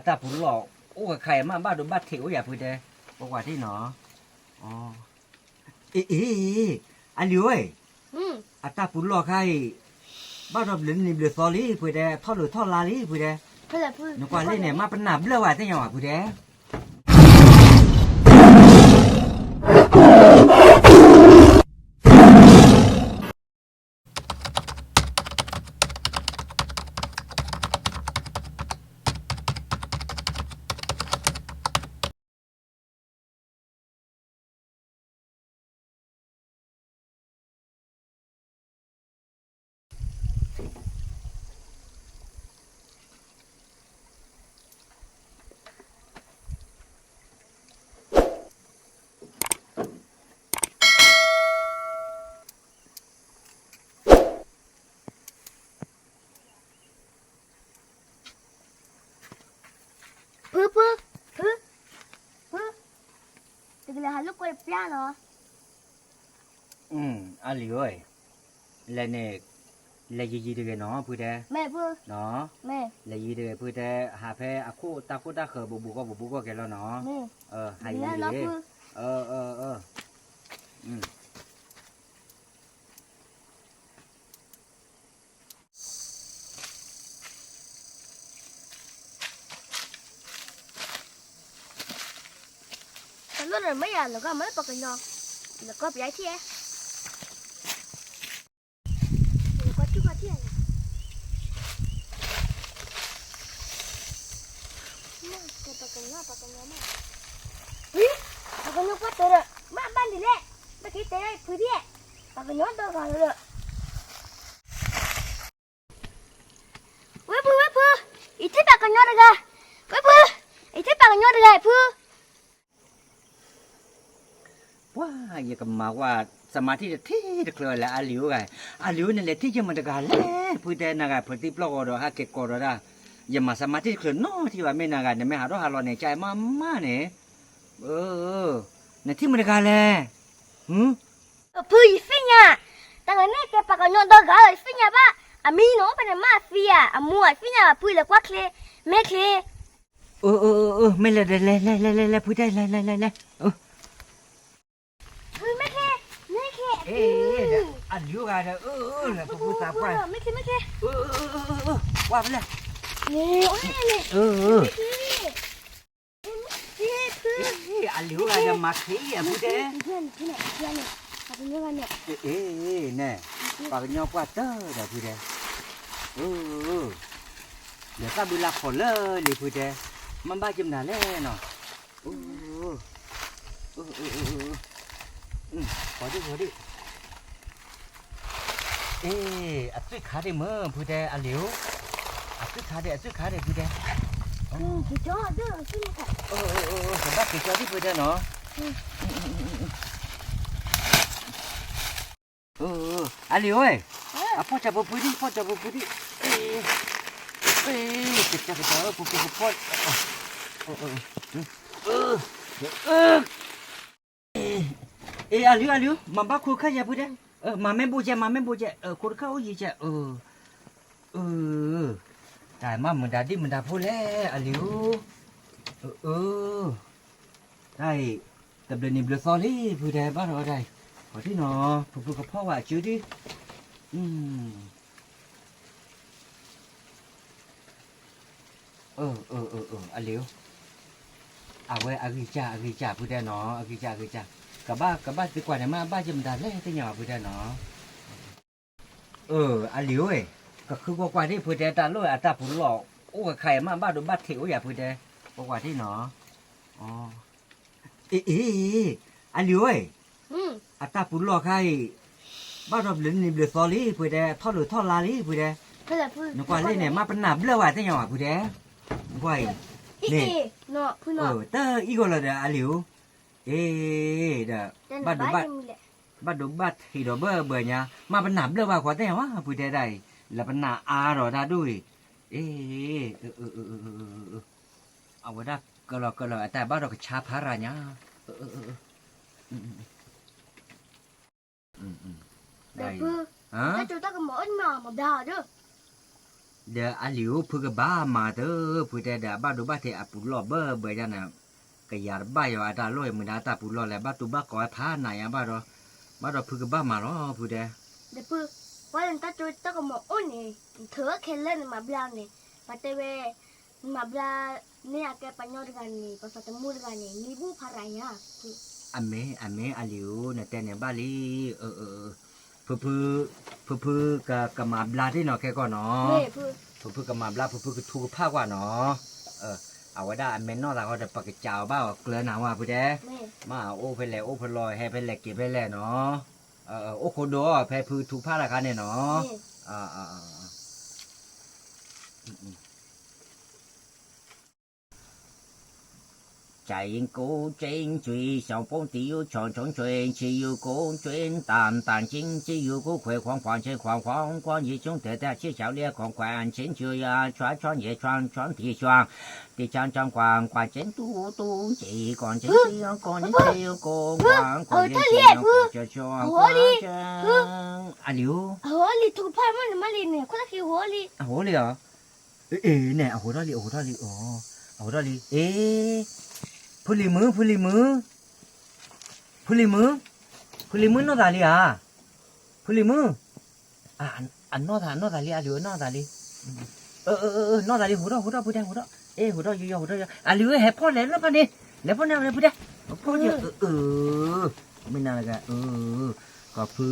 တၢ်ပူၤလီၢ်အိၣ်ခါအံၤမး ဘၣ်ဒိဘၣ်ထံးအိၣ်ယၤဖုတဲ, ပကွၢ်ထံၣ်နီၤ, အ့ အ့ အ့ အလံၤဧၢ, အတၢ်ပူၤလီၢ်ခါအံၤ ဘၣ်ဒီးဘျုးနံၤဘျုးသီလံဖုတဲ, ထီၣ်လိာ်ထီၣ်လါလံဖုတဲ, နကွၢ်လံန့ၣ် မ့ၢ်ပနၢ်ဘျၢၣ်ဝဲသ့ၣ်ညါဘၣ်ဖုတဲ ဖု ဖု ဖု ဖု, တကလဲၤဟးလိာ်ကွဲပျၢ်လီၤ. အလံၤဧၢ, လဲၤန့ၣ်, လဲၤယံၤယံၤတဂ့ၤနီၤ ဖုတဲ, လဲၤယံၤတဂ့ၤဖုတဲ, ဟးဖဲအခိၣ်တၢ်ခိၣ်တၢ်ဃၢၤဘူးဘူးဂီၢ်ဘူးဘူးဂီၢ်ကဲလီၤနီၤ, ဟးယံၤယံၤတဂ့ၤ, တလိၣ်ဒီးမ့ၢ်ယၤ လၢကီၢ်မ့ၢ်ပှၤကညီ, လၢကီၢ်ပယါထံၣ်, လၢကီၢ်ထံၣ်ကီၢ်ထံၣ်, ပှၤကညီ ပှၤကညီမ့ၢ်, ပှၤကညီပှၢ်တၢၢ်ဒီး ဘၣ်ဘၣ်လံၤလဲၣ်, ဘၣ်က့ၤတဲဖုဒ်, ပှၤကညီဒီဂၤလၢ ဝဲဖု ဝဲဖု, ယထံၣ်ပှၤကညီတဂၤ, ဝဲဖု, ယထံၣ်ပှၤကညီတဂၤဖု, ပှၤ ယကမၤကွၢ် စမၤထံၣ်တထံၣ်တချုးလၢအလံၤဧိၤဂၤ, အလံၤဧိၤန့ၣ်လဲၤထံၣ်ယမတဂၤလဲၣ်, ဖုတဲနၤဂၤ ဖုသံပျီၢ်ဂီၤဒီးဟးက့ၤကိးဒီးဒၣ်, ယမၤစမၤထံၣ်တချုးနီတထံၣ်ဘၣ် မ့ၢ်နၤဂၤ နမ့ၢ်ဟးထီၣ်ဟးလီၤန့ၣ် ကၢမးမးန့ၣ်, နထံၣ်မတဂၤလဲၣ်, ဖုယသ့ၣ်ညါ, တၢ်ဂၤန့ၣ်ကဲပှၤကညီဒီဂၤလီၤ ယသ့ၣ်ညါဘၣ်, အမံၤနီၤ ဖဲန့ၣ်မ့ၢ်အသံဧါ အမူအသ့ၣ်ညါဘၣ် ဖုလဲၤကွၢ်ချ့, မ့ၢ်ချ့, မ့ၢ်လဲၤဒီးလဲၤလဲၤလဲၤလဲၤလဲၤ ဖုတဲလဲၤလဲၤလဲၤလဲၤ, ဖုမ့ၢ်ချ့, မ့ၢ်ချ့, အလံၤဧိၤဂၤဒီး လၢပပူၤသးပှၢ်, မ့ၢ်ချ့, မ့ၢ်ချ့, ကွၢ်ဖဲလဲၣ်, မ့ၢ်ချ့, အလံၤဧိၤဂၤဒီးမၤချ့အံၤအဖုတဲ, န့ၣ်, ပှၤကညီပှၢ်တၢၢ်ဒီးဖုတဲ, ဒီးသၣ်ဘုလါဖီၣ်လၢလံၤဖုတဲ, မ့ၢ်ဘၣ်က့ၤမနုၤလဲၣ်နီၤ, အဒံၣ်, အဒံၣ်, အ့ အသွံၣ်ခါဒံးမ့ၢ်ဖုတဲအလံၤဧိၤ, အသွံၣ်ခါဒံး အသွံၣ်ခါဒံးဖုတဲ, ကဘၣ်က့ၤကၠီဒံးဖုတဲနီၤ, အလံၤဧိၤ, အဖီၣ်ကၠီပူၤဖုဒံး ဖီၣ်ကၠီပူၤဖုဒံး, ကၠီကၠီ ပူၤဖုကဖီၣ်, အ့ အလံၤ အလံၤ မၤဘၣ်ခိၣ်ခၢၣ်ယဲၢ်ဖုတဲ, မၤမ့ၢ်ဘိကဲ မၤမ့ၢ်ဘိကဲ, ခိၣ်တခၢၣ်အိၣ်ယံၤကဲ, တၢ်မၤမုာ်ဒၣ်ဒံးမုာ်ဒၣ်ဖိလဲၣ် အလံၤဧိၤ, တၢ်အံၤ တဘျုးနံၤဘျုးသီလံဖုတဲဘၣ်ဒီးဒၣ်အံၤ, ပှၤထံၣ်နီၤ ဖုဖုကဖီၣ်ဝဲအစုဒံး, အလံၤဧိၤ, အဝဲအဂံၢ်စၢ် အဂံၢ်စၢ်ဖုတဲနီၤ အဂံၢ်စၢ် အဂံၢ်စၢ်, ကဘၣ် ကဘၣ်သံကွၢ်န့ၣ် မ့ၢ်ဘၣ်ယမတၤလဲၣ်သ့ၣ်ညါဘၣ်ဖုတဲနီၤ, အလံၤဧိၤ, ကဃုကွၢ်ကွၢ်ဒံးဖုတဲတၢ်လိၣ်အတၢ်ပူၤလီၢ်, အိၣ်ခါခါအံၤမ့ၢ်ဘၣ်ဒိဘၣ်ထံးအိၣ်ယၤဖုတဲ, ပကွၢ်ထံၣ်နီၤ, အ့ အ့ အလံၤဧိၤ, အတၢ်ပူၤလီၢ်ခါအံၤ, ဘၣ်ဒီးဘျုးနံၤဘျုးသီလံဖုတဲ ထီၣ်လိာ်ထီၣ်လါလံဖုတဲ, နကွၢ်လံန့ၣ် မ့ၢ်ပနၢ်ဘျၢၣ်ဝဲသ့ၣ်ညါဘၣ်ဖုတဲ, နကွၢ်အံၤ, န့ၣ်, တအံၣ်ဂီၤလီၤဒီးအလံၤဧိၤ, အ့ ဒီး, ဘၣ်ဒိဘၣ်ထံးဒီးဘၢဘၢညါ, မ့ၢ်ပနၢ်ဘျၢၣ်ဘၣ်ဃီသ့ၣ်ညါဘၣ် ဖုတဲဒၣ်အံၤ, လၢပနၢ်အါဒီးတၢ်ဒိၣ်အံၤ, အ့ အဝဲဒၣ်ကလီၤကလီၤအတၢ်ဘၣ်ဒီးကဆါဖးရၤညါ, တၢ်ကမၤအီၣ်မၤဘျါဒီး, ဒီးအလံၤဧၢ ဖုကဘၣ်မၤတၢ် ဖုတဲဒီး အဘၣ်ဒိဘၣ်ထံးအပူၤလီၢ်ဘၢဘၢယါန့ၣ်, ကယၤတဘၣ်ယၤအတၢ်လီၢ်အံၤ မုၢ်နၤတၢ်ပူၤလီၢ်လဲၣ် ဘၣ်တူၢ်ဘၣ်ကီဝဲဖးနၤယါဘၣ်ဒီး, ဘၣ်ဒီးဖုကဘၣ်မၤလီၤ ဖုတဲ. ဒီးဖု, ပှၤလၢနတၢ်ကၠိတၢ်ကမီၤအိၣ်န့ၣ် နထုးခဲလၢာ်နမၤဘျါန့ၣ်, ပှၤတဲဝဲ, နမၤဘျါ, န့ၢ်အကဲပှၤကညီတဂၤန့ၣ် ပှၤသးသမူတဂၤန့ၣ် နံၤဘူၣ်ဖးရၤညါ. အမ့ၢ် အမ့ၢ်အလံၤဧၢ နတဲန့ၣ်ဘၣ်လံ. ဖုဖု, ဖုဖုကမၤဘျါဒ်နီၢ်ခဲကီၢ်နီၤ, ဖုဖုကမၤဘျါ ဖုဖုကထူကဖၣ်ကွၢ်နီၤ. အဝဲဒၣ်အမဲာ်နီၢ်သးဃီဒီး ပကစးအီၤဘၣ်အီၤကျၢၤနၤဝဲဖုတဲ, မ့ၢ်အိၣ်ဖဲလဲၣ် အိၣ်ဖဲလဲၣ် ဟဲဖဲလဲၣ်က့ၤဖဲလဲၣ်နီၤ. အိၣ်ခိးဒိၣ်အီၤ ဖဲဖုထူကဖၣ်တခါန့ၣ်နီၤ. ကၠံကိကၠံကၠွံ စီၤပိတံယူၤ စီၤစိကၠွံ ဆံယူၤကိကၠွံ တၢ်တၢ်ကၠံ ကၠံယူၤကိခွဲး ခွံခွံဆံခွံခွံခွံ ယံၤစိတၢ်တၢ်ဆံၣ် ဆံလ့ခွံခွံဆံ ဆံယၤ ဆံဆံယဲၢ် ဆံဆံထံဆံ တံဆံဆံကွၢ် ကွၢ်ကၠံတူတူကၠံ ကွၢ်ကၠံဆံယီၤ ကွၢ်ကၠံဆံယီၤ ကွၢ်ကွၢ်ယဲၢ်ဆံယီၤ ကွၢ်ကၠံဆံယီၤ ကွၢ်ကၠံ အလံၤဧၢ အလံၤထူကဖၣ်မ့ၢ်န့ၣ်မ့ၢ်လံန့ၣ် အခိၣ်သၣ်ခံဟိလံ အဟိလံဧါ အ့ၣ် န့ၣ် အဟိထီၣ်လံ အဟိထီၣ်လံ အဟိထီၣ်လံ အ့ၣ် ဖုလံၤမုၣ် ဖုလံၤမုၣ် ဖုလံၤမုၣ် ဖုလံၤမုၣ်နီၢ်သးလံဧါ ဖုလံၤမုၣ် အနီၢ်သး အနီၢ်သးလံ အလံၤဧၢ နီၢ်သးလံ နီၢ်သးလံ ဟိထီၣ် ဟိထီၣ် ဖုတဲ ဟိထီၣ် ဟိထီၣ် အ့ၣ် ဟိထီၣ် ယီၤ ယီၤ ဟိထီၣ် ယီၤ အလံၤဧၢ ဟဲဖီၣ်လဲၤလၢဖီၣ်န့ၣ် လဲၤဖီၣ်န့ၣ် ဖုတဲ ဖီၣ်ယီၤ အၢ မ့ၢ်နၤလၢက အၢ ကီၢ်ဖု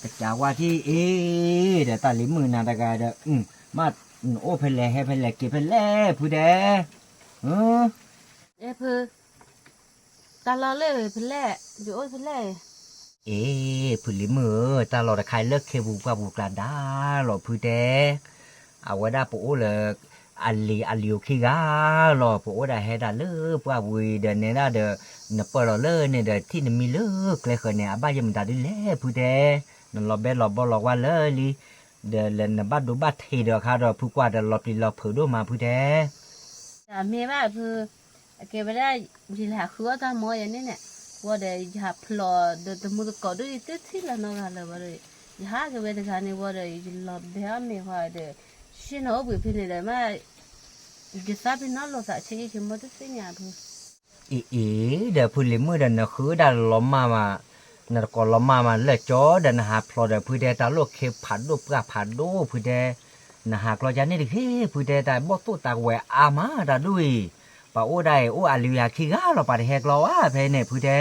ကစၢ်ဝါထံၣ်အ့ၣ် ဒီးတၢ်လံၤမုၣ်နၤတဂၤဒီး မ့ၢ်နအိၣ်ဖဲလဲၣ် ဟဲဖဲလဲၣ် က့ၤဖဲလဲၣ် ဖုတဲ အ့ၣ် ဖု တၢ်လီၢ်လၢဖဲလဲၣ် ယအိၣ်ဖဲလဲၣ် အ့ၣ် ဖုလံၤမုၣ်ဧၢ တၢ်လီၢ်တခါလၢခ့ပူၤပှၢ်ပူၤကျါဒါလီၤ ဖုတဲ အဝဲဒၣ်ပအိၣ်လၢ အလံၤအလံၤအိၣ်ခံဂၤလီၤ ပအိၣ်ဒၣ်ဟဲဒၣ်လၢပှၢ်ပူၤအံၤဒီးနဲဒၣ်ဒီး နပၢၢ်လီၤလၢန့ၣ်ဒီး ထံၣ်နမံလၢကျဲဃၢၤန့ၣ် အဘၣ်ယဲၢ်မတၤဒ်လဲၣ် ဖုတဲ နလီၤဘဲလီၤဘီလီၤဝါလၢလံ ဒီးလၢနဘၣ်ဒိဘၣ်ထံးဒီးအခါဒီး ဖုကွၢ်ဒီးလီၤပျံၤလီၤဖုးဒိၣ်မး ဖုတဲ အမ့ၢ်ဘၣ်ဖု အကဲဝဲဒၣ် ယလဲၤဟးဃုအီၣ်တၢ်မီၤယၤန့ၣ်န့ၣ် ဝံၤဒီးယဟးဖျိးဒီးတမူတကိးဒိၣ်ယတုၤထံၣ်လၢနီတဂၤလၢၤဝံၤဒီး ယဟးက့ၤဝဲတဂၤန့ၣ်ဝံၤဒီး ယလီၤဘဲအီၣ်မ့ၤဝံၤဒီး ဆ့ၣ်နီၤအိၣ်ဘှံးဖဲန့ၣ်ဒီးမ့ၢ် ယသးပ့ၤနီၣ်လိာ်သးဆ့ယံၤက့ၤမ့ၢ်တသ့ၣ်ညါဖု အ့ၣ်အ့ၣ် ဒီးဖုလံၤမုၣ်ဒီးနဃုဒၣ်လီၤမၢ်မး နတကိးလီၤမၢ်မးလၢာ်ကၠီဒီးနဟးဖျိးဒီးဖုတဲတၢ်လိၣ်ခ့ဖးဒိၣ်ပှၢ်ဖးဒိၣ်ဖုတဲ နဟးကျီကန့ၣ်တဂ့ၤ ဖုတဲတၢ်ဘီၣ်သိၣ်တၢ်ဝဲအါမးတၢ်ဒိၣ်အံၤ ပအိၣ်ဒၣ်အံၤအိၣ်အလံၤယၤခံဂၤလီၤ ပှၤတဟဲကျီဝဲဖဲန့ၣ်ဖုတဲ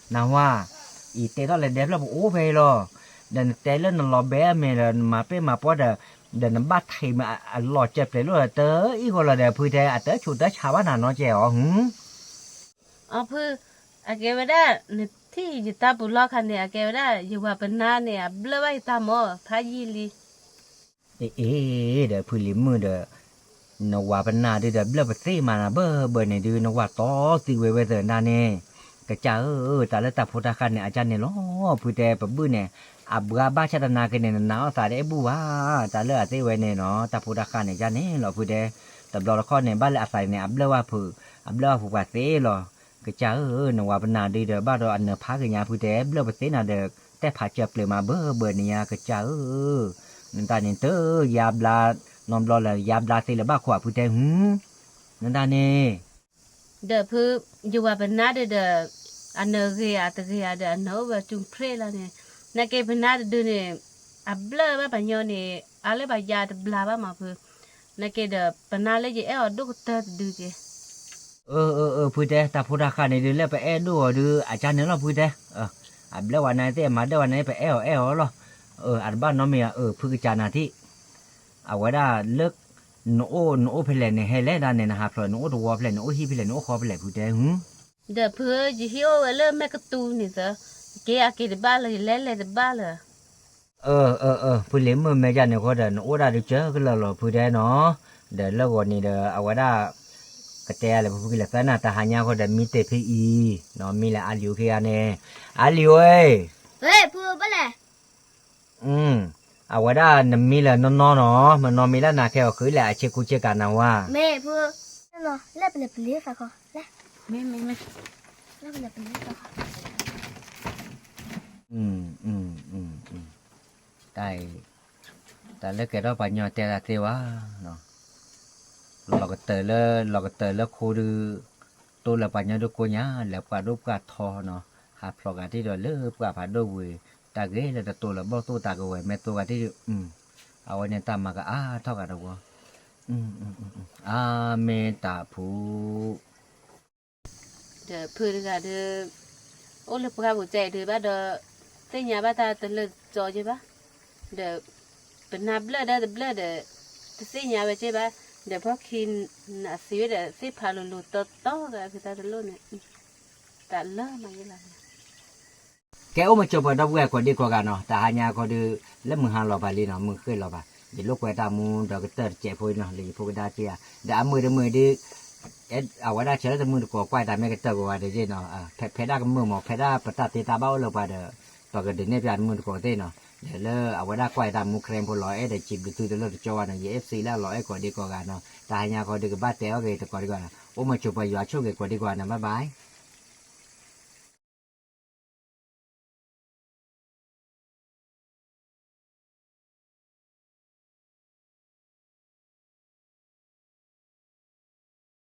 နဟါ အံၤတဲထီၣ်လဲၤဒဲးဖျၢၣ်ပအိၣ်ဖဲအံၤလီၤ ဒီးနတဲလၢနလီၤဘဲအမ့ၤဒီးနမၤပ့ၢ်မၤပီဒီး ဒီးနဘၣ်ထံးမ့ၢ်အလီၢ်ကၢၤပျဲၤလိာ်တအံၣ်ဂီၢ်လီၤဒီးဖုတဲ အတၢ်ဆူးတၢ်ဆါဘၣ်နၤနီတစဲးအီၤ အီဖု, အကဲဝဲဒၣ် နထံၣ်ယတၢ်ပူၤလီၢ်ခါန့ၣ် အကဲဝဲဒၣ် ယဝၤပနၢ်န့ၣ် အဘျၢၣ်ဘၣ်ယတၢ်မီၤ ဖးယံာ်လံ. အ့ၣ်အ့ၣ် ဒီးဖုလံၤမုၣ်ဒီး နဝၤပနၢ်ဒုဒီး ဘျၢၣ်ပသ့မးနၤဘၢဘၢန့ၣ်ဒု နဝၤတီသံဝဲဝဲသၢနၤန့ၣ်, ကစၢ်ဧၢ, တၢ်လၢတၢ်ဖိတၢ်ဃၢ်န့ၣ် အကၢ်န့ၣ်လီၤ. ဖုတဲပဘုၣ်န့ၣ် အဘှါဘၣ်ဆၣ်တနာ်က့န့ၣ် နနာ်အီၣ်သးတအဲၣ်ဘူၣ်ဘၣ်, တၢ်လၢအသ့ဝဲန့ၣ်နီၤ တၢ်ဖိတၢ်ဃၢ်န့ၣ် ကၢ်န့ၣ်လီၤ. ဖုတဲ တဘျီတခီၣ်န့ၣ် ဘၣ်လၢအသးန့ၣ် အဘျၢၣ်ဘၣ်ဖုး, အဘျၢၣ်ဘၣ်ဖုးပှၤသ့လီၤ. ကစၢ်ဧၢ, နဝၤပနၢ်ဒုဒီး ဘၣ်ဒီးအနၢၤဖးက့ၤညါ ဖုတဲ ဘျၢၣ်ပသ့နၤဒီး တဲဖးစၢၤပျဲၤမးဘၢဘၢန့ၣ်ယါ ကစၢ်ဧၢ, နတၢ်န့ၣ်တယါဘျါ, နီတဘျီလၢယါဘျါသ့လၢၤဘၣ်ခိၣ် ဖုတဲ ဟူ, နတၢ်န့ၣ် ဒီးဖု, ယဝၤပနၢ်ဒုဒီး အနၢၤဂ့ၤဧါတဂ့ၤဧါဒီး အနၢၤအိၣ်ဝဲကၠူဖျ့လီၤန့ၣ်, နာ်က့ပနၢ်တဒုန့ၣ် အဘျၢၣ်ဘၣ်ပှၤညီန့ၣ် အါလၢပှၤယါတဘျါဘၣ်မးဖု, နာ်က့ဒီး ပနၢ်လၢယအဲၣ်အီၤဒိၣ်ကတၢၢ်တဒုက့ၤ အၢ အၢ အၢ ဖုတဲ တၢ်ဖိတၢ်ဃၢ်န့ၣ်ဒု လၢပအဲၣ်ဒိၣ်အီၤဒု အကၢ်န့ၣ်လီၤ ဖုတဲ, အဘျၢၣ်ဝဲန့ၣ်သ့ၣ် အမၤဒၢၣ်ဝဲန့ၣ် ပအဲၣ်အီၤအဲၣ်အီၤလီၤ, အတဘၣ်နီတမံၤဧါ, အၢ ဖုကစၢ်နၤထံၣ်, အဝဲဒၣ်လၢ နအိၣ် နအိၣ်ဖဲလဲၣ်န့ၣ် ဟဲလဲၣ်ဒၣ်န့ၣ် နဟးဖျိး နအိၣ်တဝီဖဲလဲၣ် နအိၣ်ဟံၣ်ဖဲလဲၣ် နအိၣ်ဃီဖဲလဲၣ် ဖုတဲ ဟူ ဒီးဖု ယဟံၣ်အိၣ်ဝဲလၢမဲာ်ကတူၤန့ၣ်သၢ, က့ၤအက့ၤတဘၣ်လၢၤ ယလဲၤလဲၤတဘၣ်လၢၤ အၢ အၢ အၢ ဖုလံၤမုၣ် မ့ၢ်ဒ်န့ၣ်ဃီဒီး နအိၣ်ဒၣ်ဒုကၢကလၢာ်လီၤ ဖုတဲနီၤ, ဒီးလၢဂီၤန့ၣ်ဒီး အဝဲဒၣ် ကတဲယၤလဲၣ် ဖုဖုကလဲၤသၢနၤ တဟါညါဃီဒီး မံတ့ၢ်ဖဲအံၤ, မံလၢအလံၤအိၣ်ခံဂၤန့ၣ်, အလံၤဧၢ, အဝဲဒၣ်နမံလၢနီၢ်နီၢ်နီၤ, မနီၢ်မံလၢနၤခဲအီၤဃုလဲၣ် အဆ့ကူဆ့ကၤနၤဝါ တၢ် တၢ်လၢကဲထီၣ်ပှၤညီတဲတၢ်သ့ဝဲ, လီၤကတၢၢ်လၢ လီၤကတၢၢ်လၢခိဒုး, တိလၢပှၤညီဒုးကိးညါ လဲၤပှၤဒိၣ်ပှၤထီနီၤ, ဟးဖျိးဂၤတံၢ်ဒီးလၢပှၤဖးဒိၣ်ဝံၤ, တၢ်ဂ့ၤလၢတတိလၢဘီၣ်သိၣ်တၢ်ကဝဲၤမဲာ်သိဂၤတံၢ်, အဝဲန့ၣ်တၢ်မၤကအါထီၣ်ဂၤတဝီ, အမ့ၢ်တၢ်ဖု ဒီးဖုတဂၤဒီး အိၣ်လၢပှၢ်ပူၤကဲအံၤဒုးဘၣ်ဒီး သ့ၣ်ညါဘၣ်တၢ်တလၢာ်ကၠီယဲဘၣ်, ဒီး ပနၢ်ဘျၢၣ်ဒီးတဘျၢၣ်ဒီး တသ့ၣ်ညါဝဲကဲဘၣ်, ဒီးဖီၣ်ခံနသံဝဲဒီးသ့ၣ်ဖးလိၤလိၤတီတီဂၤဖုတၢ်တလိၣ်န့ၣ်, တၢ်လၢမၤယဲလီၤ. ကဲအိၣ်မ့ၢ်ကၠီၤပှၤဒီပုၢ်ဝဲၢ်ကိးဒံကိးဂၤနီၤ, တၢ်ဟါညါခီဒုး လၢမုၢ်ဟါလီၤပာ်လံနီၤ, မုၢ်ဃ့ၢ်လီၤပာ်, ယလိာ်ကွဲတၢ်မူဒီးကတၢၢ်တစဲးဖိနီၤ, လၢယဖိကဒါက့ၤဧါ, ဒီးအမုာ်တမုာ်ဒုး အဝဲဒၣ်ဆဲးလၢတမုာ်တကိးကွၢ်တၢ်မ့ၢ်ကတၢၢ်ကိးဂၤဒဲးက့နီၤ, ဖဲဒၣ်ကမုာ်မး ဖဲဒၣ်ပတၢ်သ့တၢ်ဘၣ်အိၣ်လၢပှၤဒီး ပကဒုးနဲၣ်ပျးတမုာ်တကိးသ့နီၤ, ဒီးလၢအဝဲဒၣ်ကွၢ်တၢ်မူခရံာ်ဖိလီၤအဲၣ်ဒီးစံးဘျုးသုတလၢတကၠီဘၣ်နီၤ, ယအဲၣ်စံးလၢအလီၤအဲၣ်ကိးဒံကိးဂၤနီၤ, တၢ်ဟါညါခီဒုးကဘၣ်တဲအီၣ်က့ၤတကိးဒံကိးဂၤနီၤ, အိၣ်မ့ၢ်ကၠီၤပှၤယွၤဆိၣ်ဂ့ၤကိးဒံကိးဂၤနီၤ, bye bye.